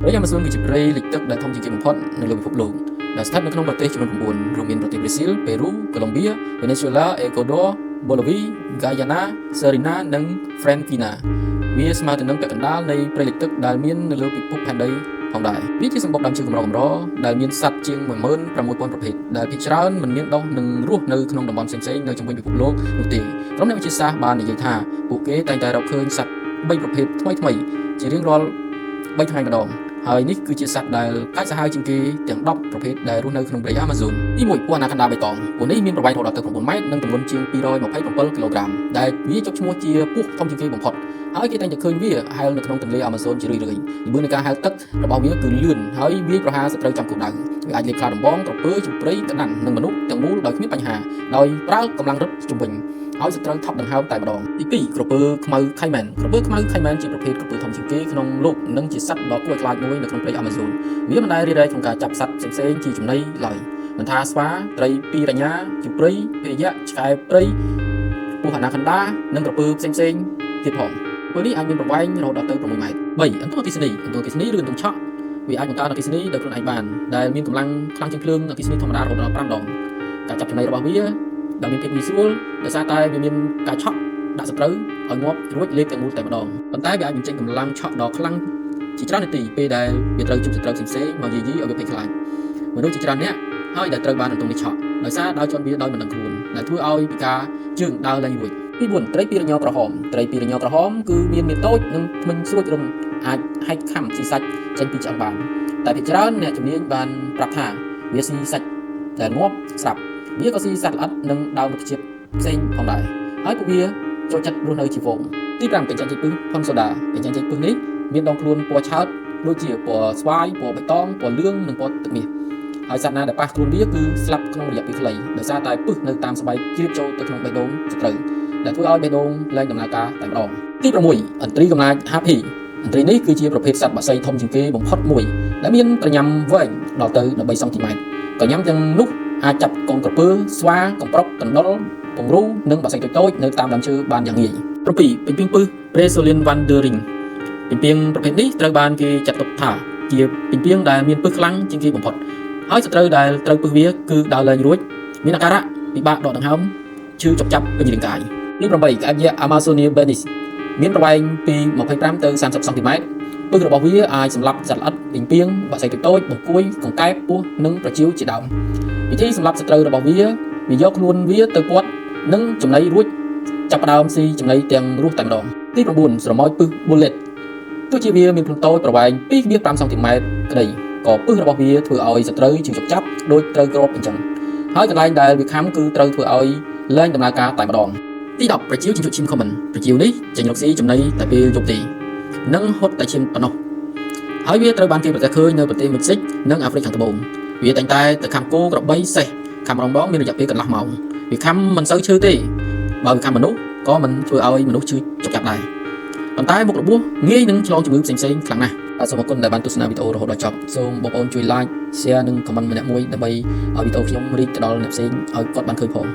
ព្រៃអាម៉ាហ្សូនគឺជាព្រៃលិចទឹកដែលធំជាងគេបំផុតនៅលើពិភពលោកដែលស្ថិតនៅក្នុងប្រទេសចំនួន9រួមមានប្រទេសប្រេស៊ីល ប៉េរូ កូឡុំបៀ វេណេស៊ុយអេឡា អេកូដា បូលីវី ហ្គាយ៉ាណា សេរីណា និងហ្វ្រេនគីណាវាស្មើទៅនឹងពាក់កណ្ដាលនៃព្រៃលិចទឹកដែលមាននៅលើពិភពផែនដីផងដែរវាជាសម្បុកដើមឈើកម្រកម្រដែលមានសត្វជាង16,000ប្រភេទដែលភាគច្រើនមិនមានដុះនិងរស់នៅក្នុងតំបន់ផ្សេងៗនៅជុំវិញពិភពលោកនោះទេក្រុមអ្នកវិទ្យាសាស្ត្របាននិយាយថាពួកគេតែងតែរកឃើញសត្វ3ប្រភេទថ្មីៗជារៀងរាល់3ថ្ងៃម្ដងហើយនេះគឺជាសត្វដែលកាចសាហាវជាងគេទាំង10ប្រភេទដែលរស់នៅក្នុងព្រៃអាម៉ាហ្សូនទី1ពស់អាណាខណ្ដាបៃតងពស់នេះមានប្រវែងរហូតដល់ទៅ9ម៉ែត្រនិងទម្ងន់ជាង227គីឡូក្រាមដែលវាជាប់ឈ្មោះជាពស់ធំជាងគេបំផុតហើយគេតែងតែឃើញវាហែលនៅក្នុងទន្លេអាម៉ាហ្សូនជារឿយៗល្បឿននៃការហែលទឹករបស់វាគឺលឿនហើយវាយប្រហារសត្រូវចំគោលដៅវាអាចលេបខ្លាដំបងក្រពើជ្រូកព្រៃក្តាន់និងមនុស្សទាំងមូលដោយគ្មានបញ្ហាដោយប្រើកម្លាំងរឹតជំវិញឲ្យសត្រូវថប់ដង្ហើមតែម្ដងទី2ក្រពើខ្មៅខៃមែនក្រពើខ្មៅខៃមែនជាប្រភេទក្រពើធំជាងគេក្នុងលោកនិងជាសត្វដ៏គួរឲ្យខ្លាចមួយនៅក្នុងព្រៃអាម៉ាហ្សូនវាមិនដែលរារែកក្នុងការចាប់សត្វផ្សេងៗជាចំណីឡើយមិនថាស្វាត្រីពីរ៉ាញ៉ាជ្រូកព្រៃភេយៈឆ្កែព្រៃពស់អាណាខណ្ដានិងក្រពើផ្សេងៗទៀតផងពើនេះអាចមានប្រវែងរហូតដល់ទៅ6ម៉ែត្រ3អន្ទង់អគ្គិសនីអន្ទង់អគ្គិសនីឬអន្ទង់ឆក់វាអាចបង្កើតអគ្គិសនីដោយខ្លួនឯងបានដែលមានកម្លាំងខ្លាំងជាងភ្លើងអគ្គិសនីធម្មតារហូតដល់5ដងការចាប់ចំណីរបស់វាដែលមានភាពងាយស្រួលដោយសារតែវាមានការឆក់ដាក់សត្រូវឲ្យងាប់រួចលេបទាំងមូលតែម្ដងប៉ុន្តែវាអាចបញ្ចេញកម្លាំងឆក់ដ៏ខ្លាំងជាច្រើននាទីពេលដែលវាត្រូវជួបសត្រូវផ្សេងៗមកយាយីឲ្យវាភ័យខ្លាចមនុស្សជាច្រើនអ្នកហើយដែលត្រូវបានអន្ទង់នេះឆក់ដោយសារដើរជាន់វាដោយមិនដឹងខ្លួនដែលធ្វើឲ្យពិការជើងដើរលែងរួចទី4ត្រីពីរញក្រហមត្រីពីរញក្រហមគឺមានមាតូចនិងធ្មេញស្រួចរឹងអាចហែកខំស៊ីសាច់ចេញពីឆ្អឹងបានតែភាគច្រើនអ្នកជំនាញបានប្រាប់ថាវាស៊ីសាច់ដែលងាប់ស្រាប់វាក៏ស៊ីសត្វល្អិតនិងដើមរុក្ខជាតិផ្សេងផងដែរហើយពួកវាចូលចិត្តរស់នៅជាហ្វូងទី5កញ្ចាញ់ចេកពឹសផុនសូដាកញ្ចាញ់ចេកពឹសនេះមានដងខ្លួនពណ៌ឆើតដូចជាពណ៌ស្វាយពណ៌បៃតងពណ៌លឿងនិងពណ៌ទឹកមាសហើយសត្វណាដែលប៉ះខ្លួនវាគឺស្លាប់ក្នុងរយៈពេលខ្លីដោយសារតែពឹសនៅតាមស្បែកជ្រាបចូលទៅក្នុងបេះដូងសត្រូវដែលធ្វើឲ្យបេះដូងលែងដំណើរការតែម្ដងទី6ឥន្ទ្រីកំណាច Happy ឥន្ទ្រីនេះគឺជាប្រភេទសត្វបក្សីធំជាងគេបំផុតមួយដែលមានក្រញាំវែងដល់ទៅ13សង់ទីម៉ែត្រក្រញាំទាំងនោះអាចចាប់កូនក្រពើស្វាកំប្រុកកណ្ដុរពង្រូលនិងបក្សីតូចៗនៅតាមដើមឈើបានយ៉ាងងាយ7ពីងពីងពឹស Brazilian Wandering ពីងពីងប្រភេទនេះត្រូវបានគេចាត់ទុកថាជាពីងពីងដែលមានពឹសខ្លាំងជាងគេបំផុតហើយសត្រូវដែលត្រូវពឹសវាគឺដើរលែងរួចមានអាការៈពិបាកដកដង្ហើមឈឺចុកចាប់ពេញរាងកាយទី8ក្អែបយក្ស Amazonia Benis មានប្រវែងពី25ទៅ30សង់ទីម៉ែត្រពឹសរបស់វាអាចសម្លាប់សត្វល្អិតពីងពីងបក្សីតូចៗបង្គួយកង្កែបពស់និងប្រជៀវជាដើមវិធីសម្លាប់សត្រូវរបស់វាវាយកខ្លួនវាទៅពាត់និងចំណីរួចចាប់ផ្ដើមស៊ីចំណីទាំងរស់តែម្ដងទី9ស្រមោចពឹស Bullet ទោះជាវាមានខ្លួនតូចប្រវែង2.5សង់ទីម៉ែត្រក្តីក៏ពឹសរបស់វាធ្វើឲ្យសត្រូវឈឺចុកចាប់ដូចត្រូវគ្រាប់អញ្ចឹងហើយកន្លែងដែលវាខំគឺត្រូវធ្វើឲ្យលែងដំណើរការតែម្ដងទី10ប្រជៀវជញ្ជក់ឈាមខមមិនប្រជៀវនេះចេញរកស៊ីចំណីតែពេលយប់ទេនិងហត់តែឈាមប៉ុណ្ណោះហើយវាត្រូវបានគេប្រទះឃើញនៅប្រទេសមិចស៊ិកនិងអាហ្វ្រិកខាងត្បូងវាតែងតែទៅខំគោក្របីសេះខំរងដងមានរយៈពេលកន្លះម៉ោងវាខំមិនសូវឈឺទេបើវាខំមនុស្សក៏មិនធ្វើឲ្យមនុស្សឈឺចុកចាប់ដែរប៉ុន្តែមុខរបួសងាយនឹងឆ្លងជំងឺផ្សេងៗខ្លាំងណាស់បាទសូមអរគុណដែលបានទស្សនាវីដេអូរហូតដល់ចប់សូមបងប្អូនជួយ like share និង comment ម្នាក់មួយដើម្បីឲ្យវីដេអូខ្ញុំរីកទៅដល់អ្នកផ្សេងឲ្យគាត់បានឃើញផង